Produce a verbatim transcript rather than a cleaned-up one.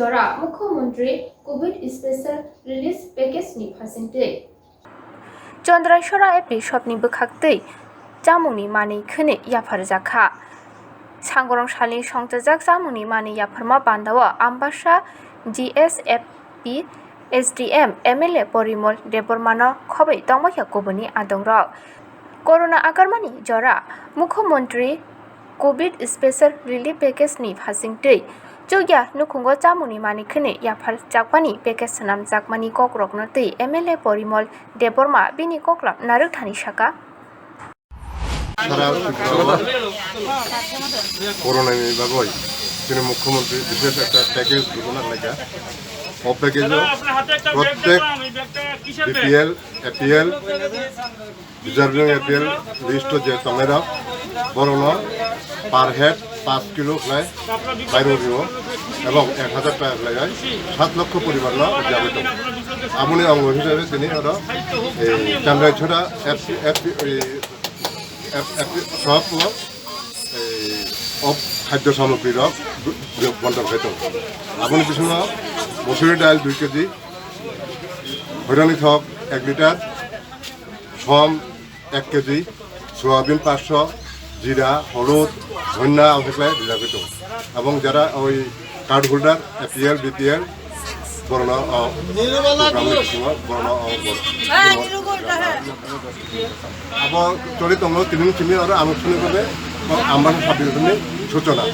jora Mukhyamantri Covid Special Relief Package ni phasingtwi. Chandrashora F D shop ni bwkhak twi chamungni manwi khwnwi yapharjak kha. Sangorong salni songchajak chamungni manwi yapharma bandao Ambasa G S F P S D M M L A Porimol Debbarmano khobwi tongbaikha kubuni adongrok. Corona agarmani jora Mukhyamantri Covid Special Relief Package ni phasingtwi chukya nukhungo chamungni manwi khwnwi yapharjakmani package swnamjakmani kokrokno twi M L A Porimol Debbarma bini koklam narwk thani saka. Sara Corona ni bagwi chini Mukhyamantri bishesh ekta package ghosona khlaikha. O package o prottek B P L, A P L, reserving A P L list o je tongnai rok, borokno per head paanch kilo khlai mairung rio ebong ek hajar taka khlai sat lokho poribar no jagwi tongo. Aboni ongo hisabe tini oro, eh, Chandrachora F C, F C, eh, F, F, shop o, eh, o khadyo samogri rok bondon khai tongo. Aboni bisingo mosuri dal dui kg, hoirani thok ek liter, som ek kg, soyabin paanch sho, jira, holod, dhonna, omo khlai rijagwi tongo. Ebong jara oi card holder, A P L, B P L, borokno, o, program ni bisingo borokno, o, bor-, abo choli tongo, tini simi oro ang sini khe Ambasa sub division ni suchona.